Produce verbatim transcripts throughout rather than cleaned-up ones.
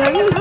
Hah?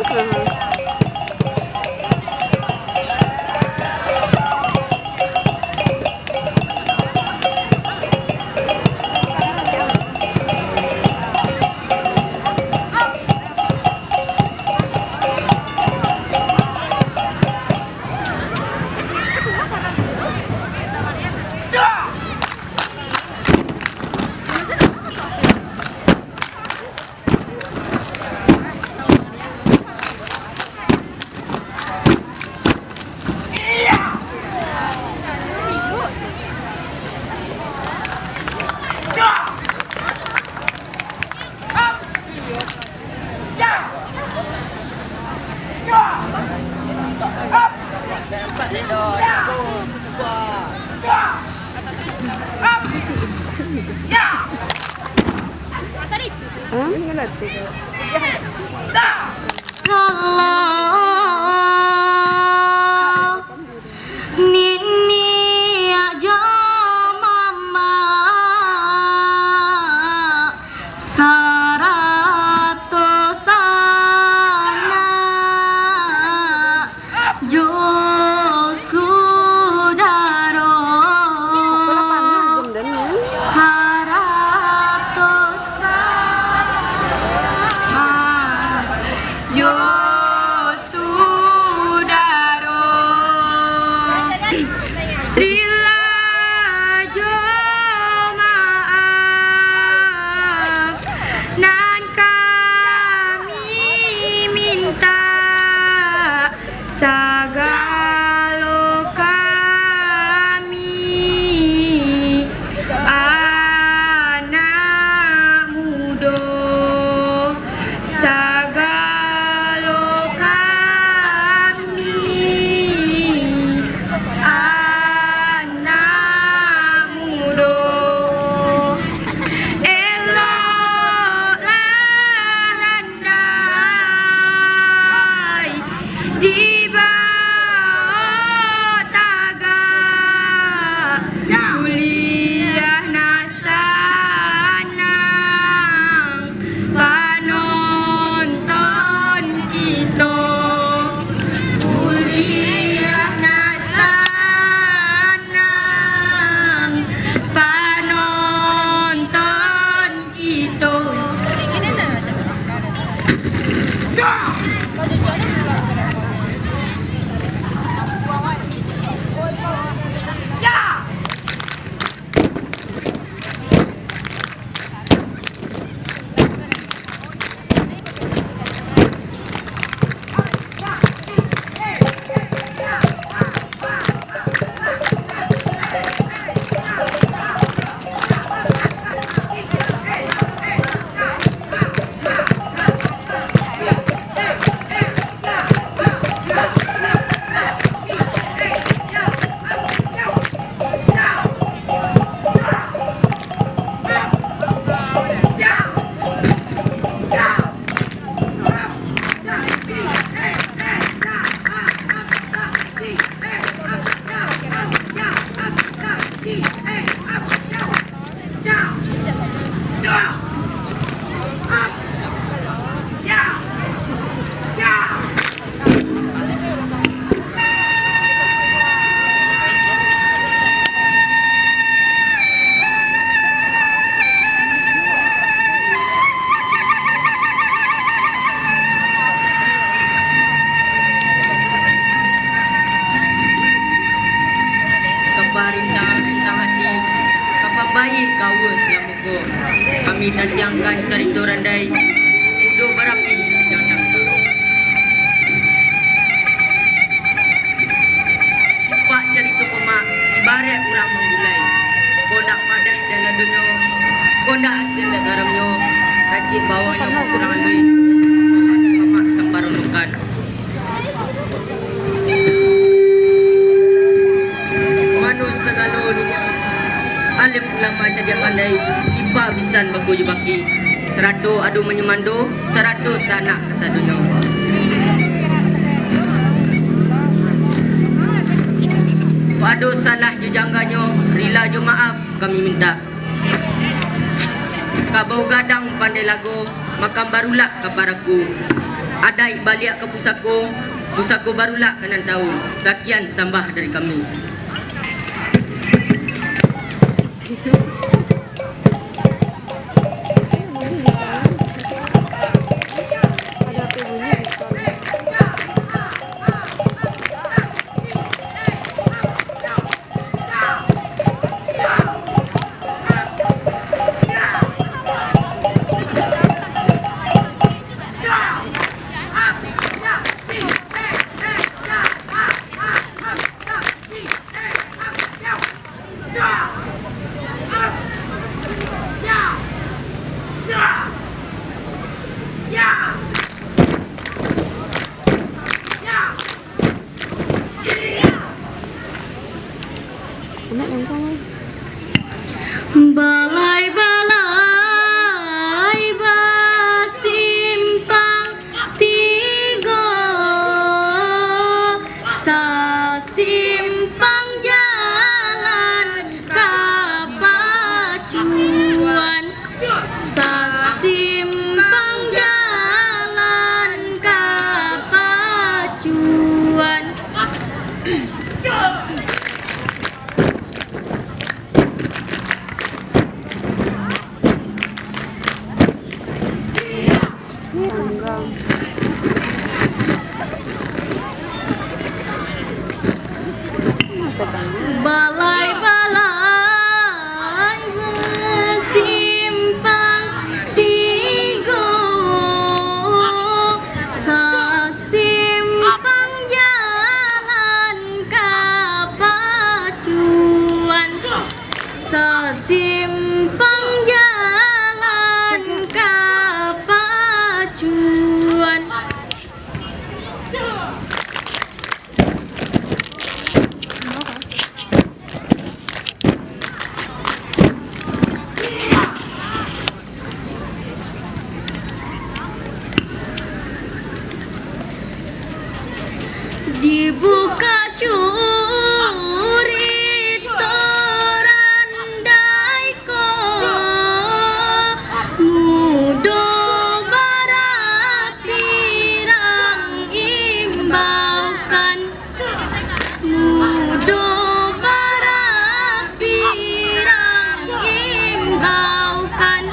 Niniak jo mamak, sarato sanak jo sudaro, sarato sanak jo sudaro. Rila jo maaf nan kami mintak, sagalo kami anak mudo, sagalo kami anak mudo. Eloklah randai, dibaok tagak, kuliah nan sanang panonton kito, kuliah nan sanang panonton kito. Kaparintahan-rintahan ati, kapambayik kawa salamo ko, kami tantiangkan carito randai, mudo barapi jandang. Umpak carito ko, Mak, ibaraik urang manggulai. Kok ndak padas dek ladonyo, kok ndak asin dek garamnyo, racik bawahnyo kakurang aluih, Mamak samparonokan. Mano sagalo niniak alim ulama cadiak pandai, ipa bisan bako jo baki, sarato ado manyumando, sarato sanak kasadonyo. Ado salah jo jangganyo, rila jo maaf kami mintak. Kabau gadang pandai lago, makan barulak ka paraku. Adaik baliak ka pusako, pusako barulah ka nan tahu. Sakian sambah dari kami. Balai-balai basimpang tigo, sasimpang jalan ka pacuan, sasimpang jalan ka pacuan. Balai-balai basimpang tigo, sasimpang jalan ka pacuan, sasimpang jalan ka pacuan. Dibukak curito randai ko, mudo barapirang imbaukan, mudo barapirang imbaukan.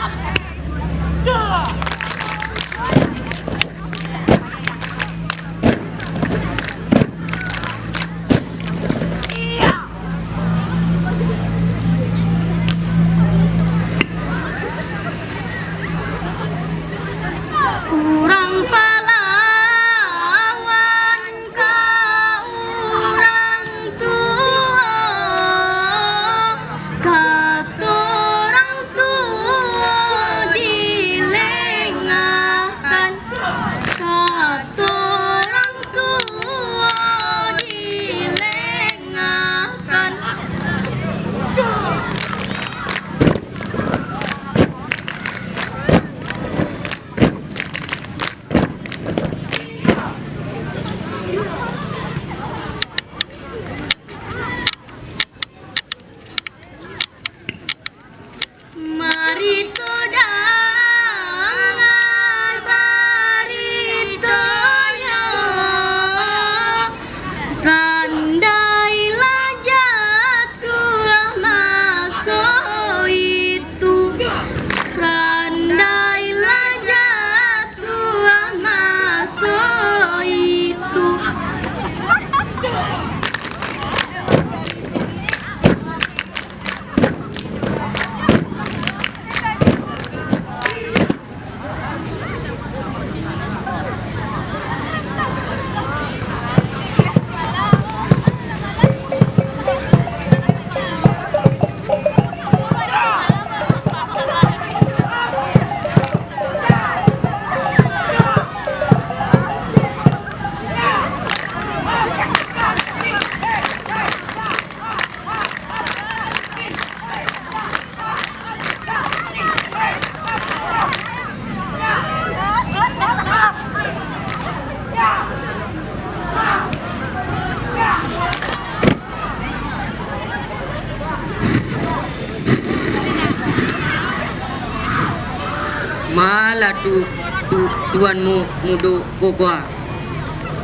tu, tu, tuan mu-, mudo ko kua.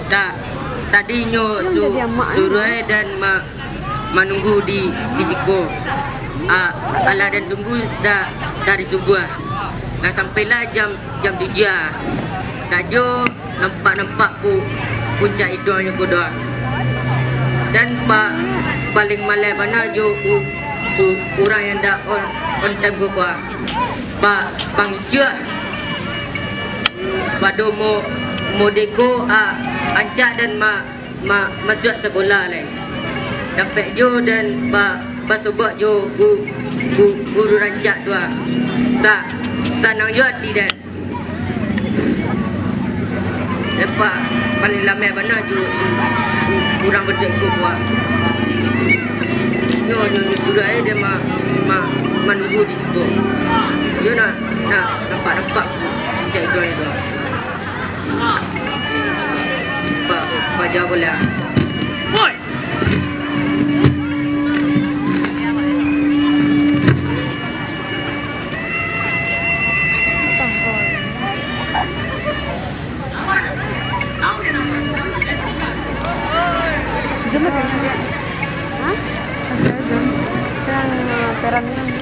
Ta-, tadi nyo su-, suruah dan ma-, manunggu di, di siko. A-, alah den tunggu da-, dari subuah. Lah sampailah jam, jam tujuah. Dak jo nampak-nampak pu-, puncak iduangnyo ko doh. Dan pa-, paling maleh bana jo u-, u-, urang yang dak on, on time ko kua. Pa-, pangicuah. Pado mo-, mode ko, a, rancak den ma-, ma-, masuak sakolah lai. Dapek jo den ba-, basobok jo gu-, gu-, guru rancak tu, a. Sa-, sanang jo ati den. Epak paling lameh bana jo urang bantuak iko ko, a. Nyo, nyo, nyo suruah ai den ma-, ma-, manunggu di siko. Iyo nak, nak nampak-nampak cak itu aja tu. Ba-, baja ko lah. Woi! Zoom apa? Hah? Masih ada Zoom. Yang, eh, peran ni.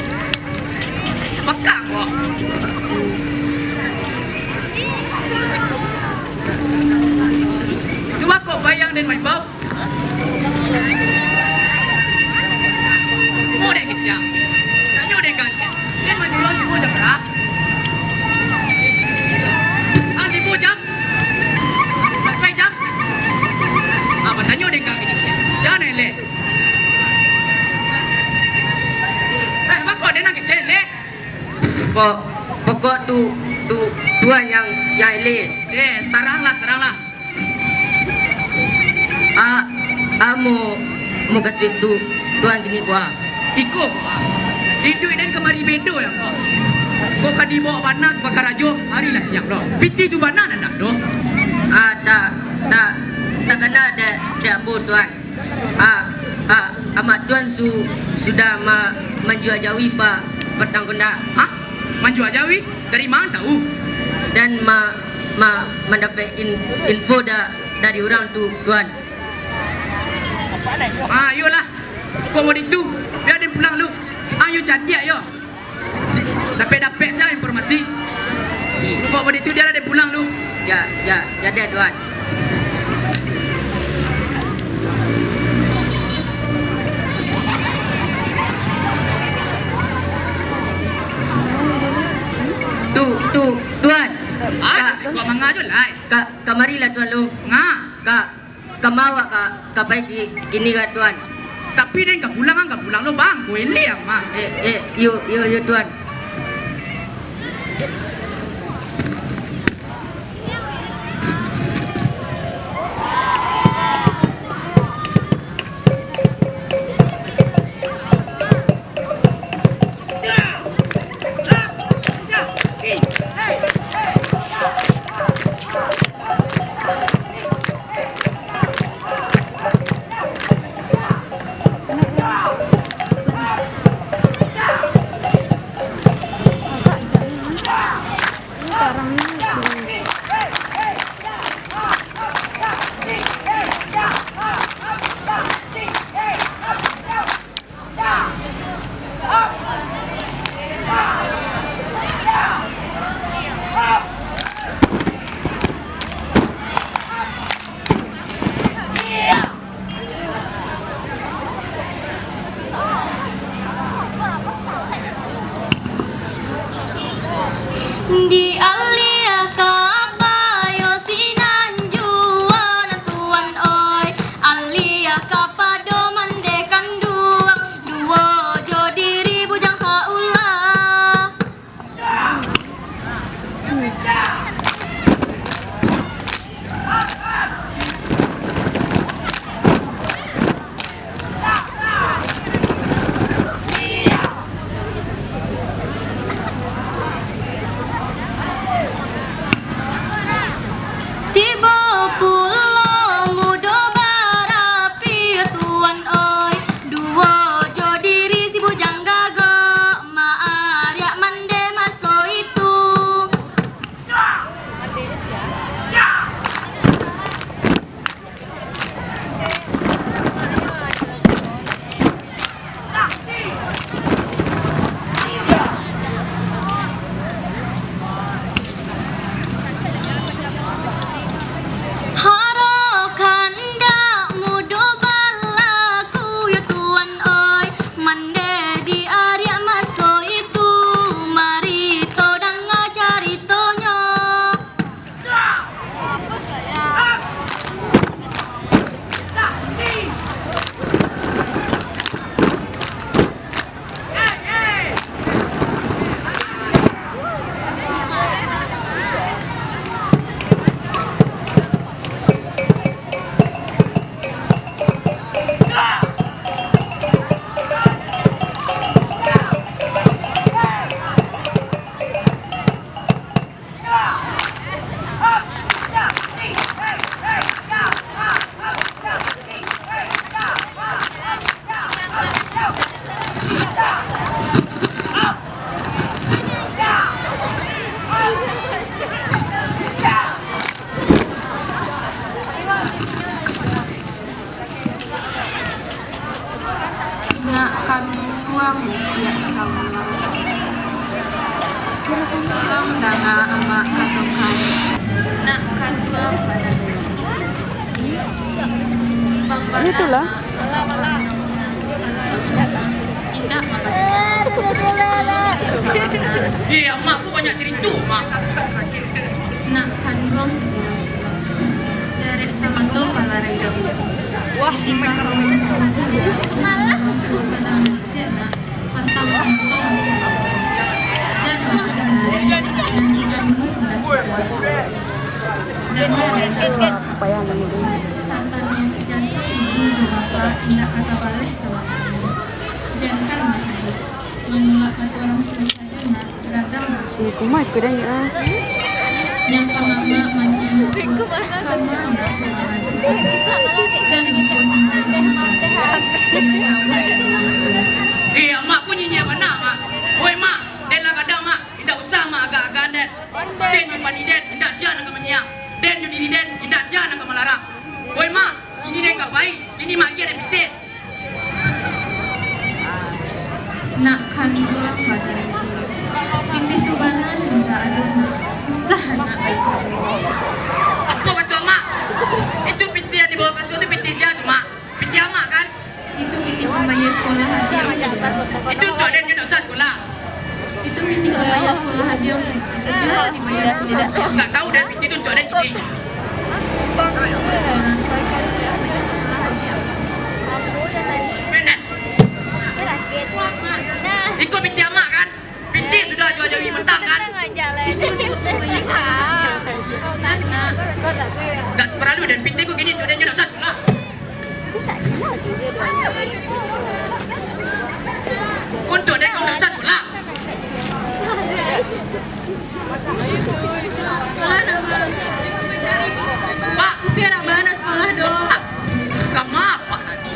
Pekak kok. Cuba kok bayang den maibau. Mo den kecang. Tanyo den kang cek. Den manjual tibo jam bara? Ang tibo jam? Sampai jam? Ah, batanyo den kang kecek. Sia nan eleh? Eh, bako den nan kecek eleh? Po-, pokok tu, tu, tuan yang, yang eleh. Eh, setarang lah, setarang lah. A, a mo, mo kasuik tu, tuan kini ko a. Iko ko a. Iduik den kamari bedo ya ko. Ko ka dibaok bana ka bakarajo, ari lah siang doh. Pitih tu bana nan dak doh. A, tak, tak, takana dek, dek ambo tuan. A, a, amak tuan su-, sudah ma-, manjua jawi pa patang kondak. Hah? Manjua jawi? Dari ma tahu? Dan ma-, ma-, mandapek in-, info da-, dari urang tu, tuan. Ah, iyolah. Kok mau ditu, biar den pulang lu. Ah, yo cadiak yo. Dapek-dapek sia informasi. Kok mau ditu, biar den pulang lu. Ya, ya, jadi tuan. Tu, tu, tuan. Ah, ka-, buat manga jo lai. Ka-, kamarilah tuan lu. Nga. Ka-, kama awak ka, ka pai ki-, kini ka tuan. Tapi den ka pulang, ang ka pulang lo bang. Ko eleh ang mah. Eh, eh, iyo, iyo, iyo tuan. Di alia ka payo sinan juo nan tuan oi, alia ka pado mande kanduang, duo jo diri bujang saulah. Danga amak katokan, nak kanduang pado. Itulah. Indak mambari. Eh, amak ko banyak carito, Mak. Nak kanduang sabilang. Jarek samato palarai. Wah, main karaoke. Malah. Sadang licik, nak. Pantang-pantang. Jan, nantikan dulu sebelah situ. Dengar, dengar. Santano ijazah ibu jo bapak indak ka tabaleh salamo ko. Jan kan bahayo. Manulak kato urang tuo sajo, nak. Gadang. Si Kuma ikut dah ni, ah. Yang pangamak manis. Kama nak. Jan lupo sambah. Eh, amak ko nyinyia bana, Mak. Woi, Mak, den lah gadang, Mak. Indak usah Mak agak-agakan den. Den jo padi den, indak sia nan ka manyiak. Den jo diri den, indak sia nan ka malarang. Woi, Mak, kini den ka pai, kini Mak agiah den pitih. Nak kanduang badan. Pitih tu bana nan indak ado, Nak. Usah, Nak. Apo batua, Mak? Itu pitih yang di bawah kasua tu pitih sia tu, Mak? Pitih amak, kan? Itu pitih pambayia sakolah adiak. Itu untuak den, nyo ndak usah sakolah. Itu pitih pambayia sakolah adiak. Karajo dibayia sakolah adiak. Ndak tahu den, pitih tu untuak den kini. Nah, karajo untuak pambayia sakolah adiak. Benar. Iko pitih amak, kan? Pitih sudah jauah-jauah matang, kan? Itu untuak pambayia sakolah adiak. Nak. Ndak paralu den, pitih ko kini untuak den, nyo ndak usah sakolah. Ko untuak den, ko ndak usah sakolah. Pak, Upi anak bana sakolah doh. Kama, Pak, tadi?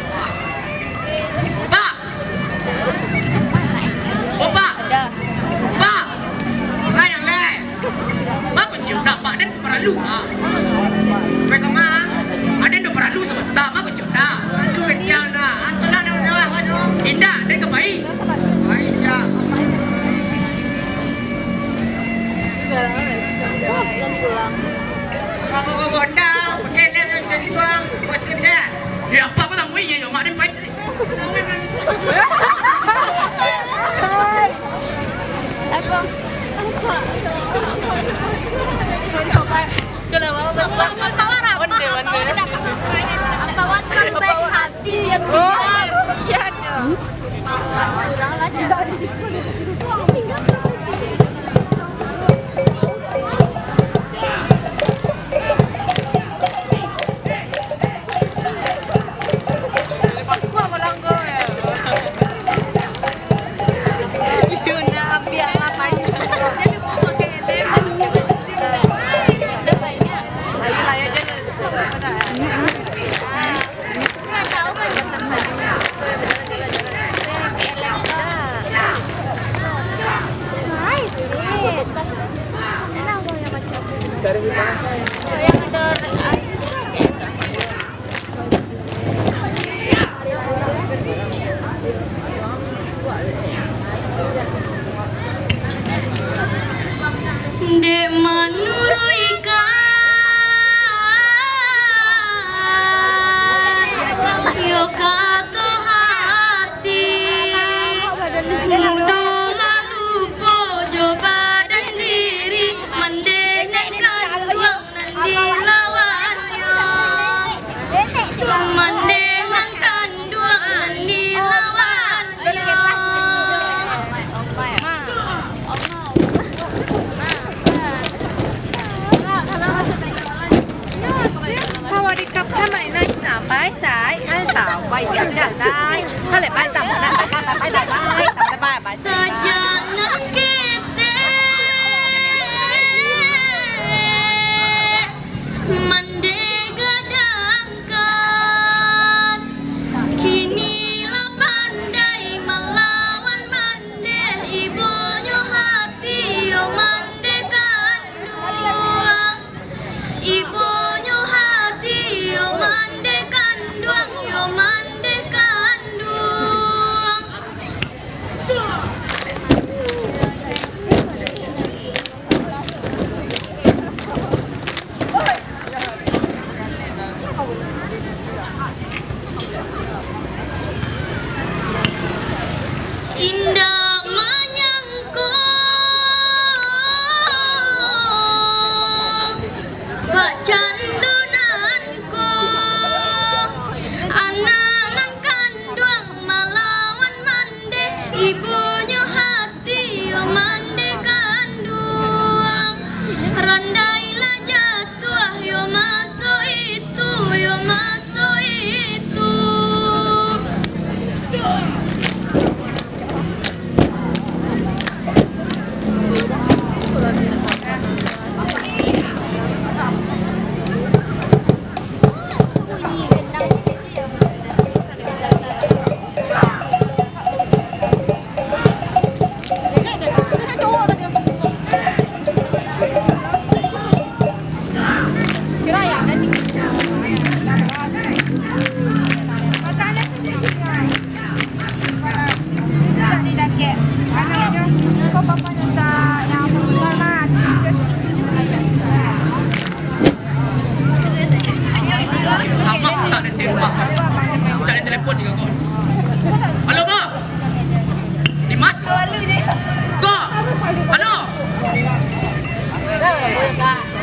Pak! Oh, Pak! Pak! Pak, yang lain! Mako cium dah, Pak, den paralu, Pak. Pai kama? Aden dah paralu sabanta, mako cium dah. Paralu kecil dah. Antulah dah, dah, dah. Indak, den ka pai. Pai, cak. Mako ka bonda, pakai lem nan cari tuang, bosim dah. Ya, apa ko tamu iya, yo, mak den pai. Kalau mau pesan, onde, onde. Apa baik hati yang. Oh, iya dong. Dek manuruik kato hati, mudo lah lupo jo badan diri, mandeh nan kanduang nan dilawannyo, mandeh nan kanduang nan dilawannyo. Sawadikap, kamai nai, sampai, sai, ai, sampai, sai, sai, sai. Hale, bai, sampai, sampai, sampai, sampai, sampai, sampai. Sajak nan ketek mandeh gadangkan, kini lah pandai malawan mandeh, ibonyo hati yo mandeh kanduang. Ibonyo hati yo mandeh kanduang, yo mandeh kanduang.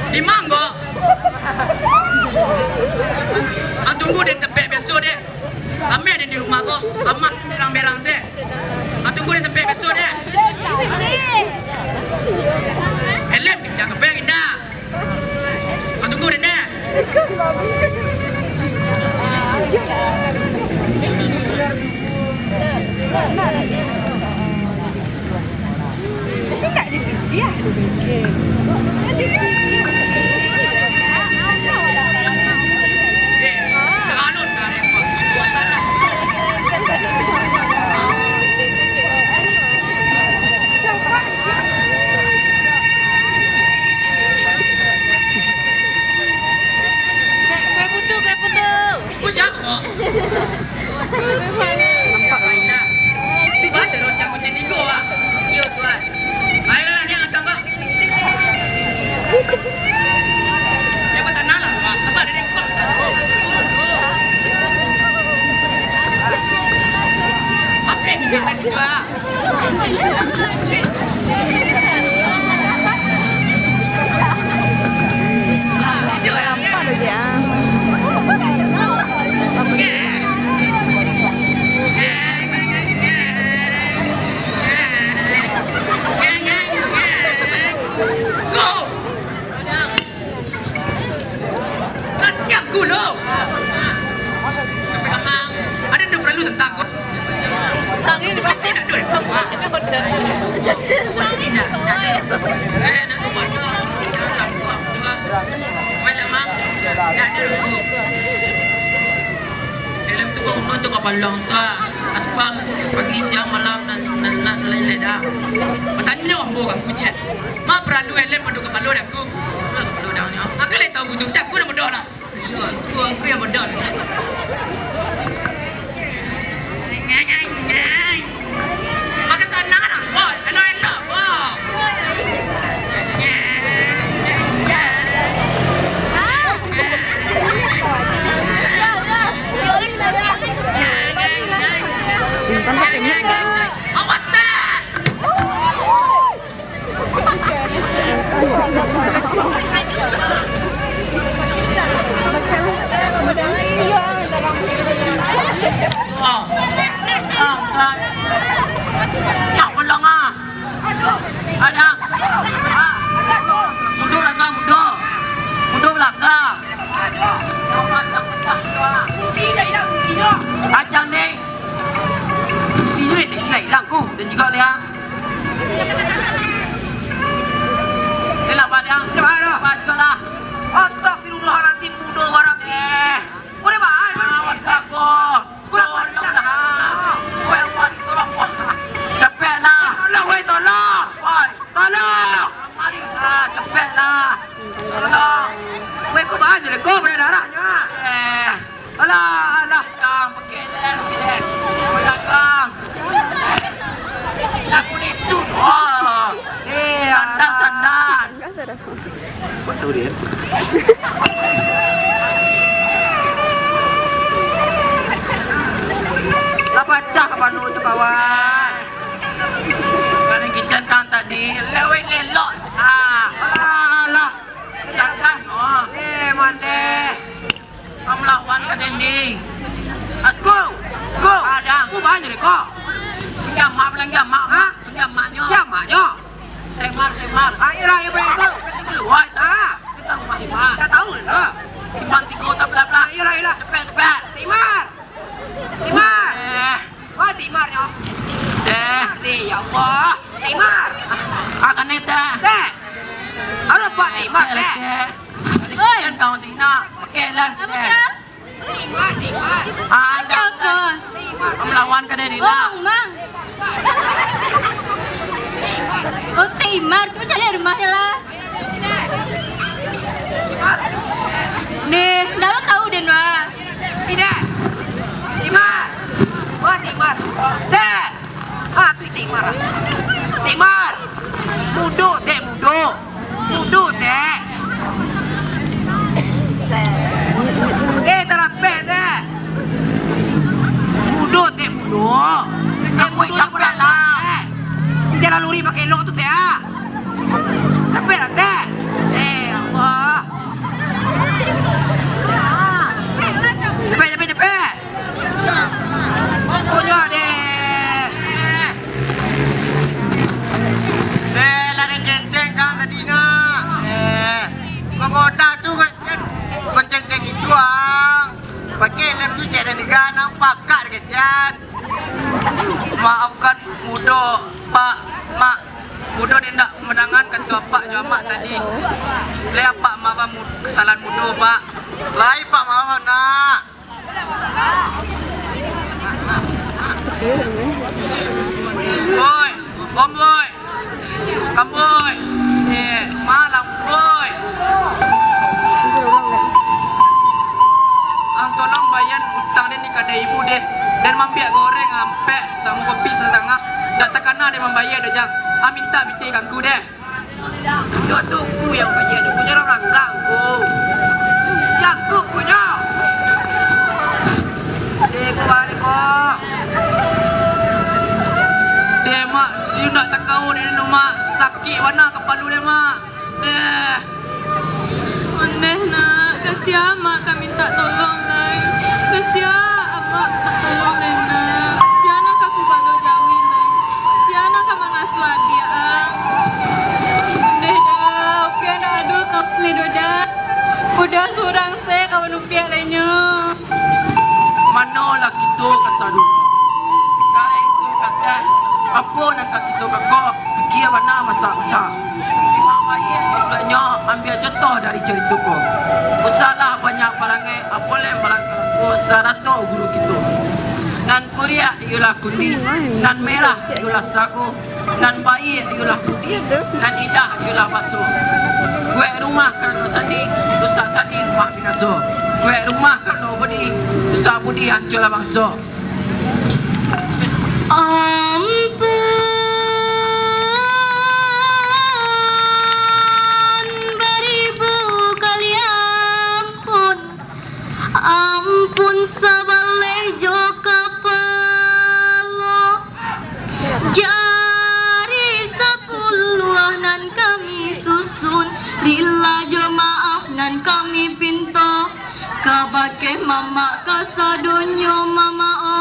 Di mangko. Ah, tunggu di tampek biaso deh. Ramai deh di rumah ko. Amak berang-berang se. Ah, tunggu di tampek biaso deh. Elem kencang kepeng indak. Ah, tunggu deh, deh. Tapi tak dipilih, ah, dipilih. Kan dipilih. Siapa anjing? Kue putu, kue putu. Kue siapa? Nampak lah. Tu baca rocang kucing tiga, Pak. Iyo, Tuan. Ayolah, ni angkat, Pak. Dia pasal nalar, Pak. Sabar, dia ikut. Apa yang minyak tadi, Pak? Perhatian ku lo. Ado ndak paralu santan ko? Santan ni pasti ndak ado deh. Pasti ndak, ndak ado. Eh, nak buat apa? Nak buat apa? Malam, Mang. Ndak ado deh. Dalam tu bangunan tu kapalo tu. Asbang pagi, siang, malam, nan, nan, nan, nan, nan, nan. Batanyo ambo ka kucek. Ma paralu elem pado kapalo dek aku? Kapalo dek aku. Aku lai tahu butuh, tapi aku nan bodoh lah. Iyo, aku, aku yang bodoh lah. Makan sana lah, bos. Elok-elok, bos. Simpan pakai mic, Kak. Awas, tak? Mundur belakang, mundur. Mundur belakang. Kacang ni. Sirik ni, ilang ku. Dan juga dia. Elak badan. Cepat dah. Cepat juga lah. Astagfirullahaladzim, bunuh orang. Eh. Kau dah bahan. Awas kau. Kau dah bahan. Kau yang buat, kau yang buat. Cepet lah. Tolong, weh, tolong. Woi, tolong. Mari lah, cepet lah. Tolong. Weh, kau bahan je, kau berdarah. Eh. Alah, alah. Yang pakai lem, pakai lem. Pedagang. Lagu itu. Oh. Eh, sandan, sandan. Lah pacah ka panu tu, kawan. Kan kican kan tadi, lewat lelok. Ah, alah, alah. Jangan, oh. Eh, mandeh. Kau melawan ka dinding. Asko, Asko. Ada. Aku banyak deh, kok. Pinjam mak, pinjam mak. Hah? Pinjam maknyo. Pinjam maknyo. Temar, temar. Ayo lah, ayo, ayo, ayo. Kita keluar, kita. Ah. Kita rumah Timar. Tak tahu lah. Simpan tiga tak belah-belah. Ayo lah, ayo lah. Cepet, cepet. Timar. Timar. Eh. Wah, Timar, nyo. Eh. Ni, ya Allah. Timar. Ah, kena teh. Teh. Ada Pak Timar, teh. Oi. Kan kau Tina. Oke lah. Apa, Cak? Ah, Cak, kau. Melawan ka diri lah. Oh, Mang. Oh, Timar. Cuma cari rumahnya lah. Nih, dah lo tahu deh, Wak. Tidak. Timar. Wah, Timar. Dek. Ah, tu Timar. Timar. Mudo, Dek, mudo. Mudo, Dek. Eh, talampeh, Dek. Mudo, Dek, mudo. Dek, mudo, capek lah. Di jalan luri pakai elok tu, Dek, ah. Capek lah. Maafkan Mudo, Pak, Mak. Mudo indak mandangakan kato Apak jo Amak tadi. Lai Apak maafkan Mu-, kasalahan Mudo, Pak. Lai, Pak, maafkan, Nak. Boy, Om Boy, Kamboy, eh, malam, Boy. Ang tolong bayar utang den di kadai ibu deh. Den mambiak goreng ampek samo kopi satangah. Dak takana den mambayar doh, Jang. Ang mintak pitih ka angku deh. Iyo tu, ku yang bayar tu, ku nyo urang langgang, ku. Cakuk, ku nyo. Deh, ku bari, ku. Deh, Mak, iyo ndak takao deh, Mak. Sakik bana kapalo deh, Mak. Deh. Ondeh, Nak, ka sia Amak ka mintak tolong lai. Ka sia Amak mintak tolong lai, Nak. Sia nan ka kubalo jawi lai. Sia nan ka mangasuah adiak ang. Ondeh dah, Upiak ndak ado ka uleh doh dah. Udah surang se kawan Upiak lai nyo. Manolah kito kasadonyo. Kaek pun kateh, apo nan ka kito bako, pikia bana masak-masak. Imam Baik duduaknyo ambiak contoh dari carito ko. Usahlah banyak parangai, apo lai malangkah ko sarato guru kito. Nan kuriak iyolah kundi, nan merah iyolah sago, nan baiak iyolah budi, nan indah iyolah baso. Kuek rumah karano sandi, rusak sandi rumah binaso. Kuek rumah karano budi, rusak budi ancualah banso. Ampun, baribu kali ampun. Ampun sabaleh jo kapalo, jari sapuluah nan kami susun, rila jo maaf nan kami pinto, kabake mamak kasadonyo, mamak oi.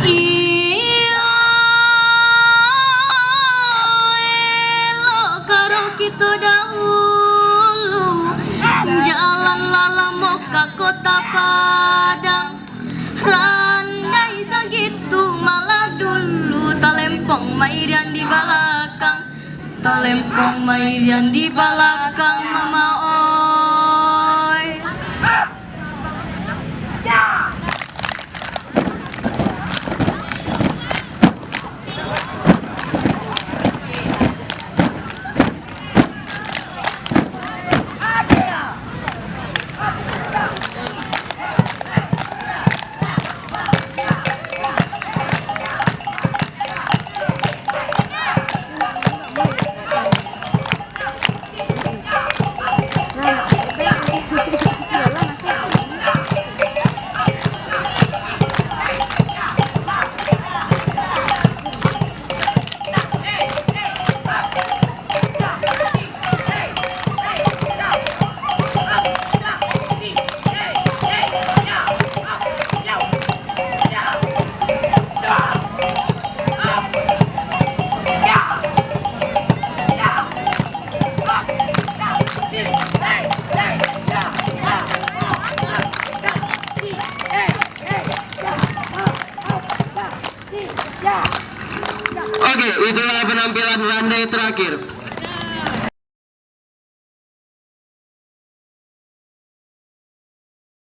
Iyo, elok karo kito dahulu, jalan lah lamo ka Kota Padang. Randai sagitu malah dulu, talempong mairian di balakang, talempong mairian di balakang, mama oi. Oke, itulah penampilan randai terakhir.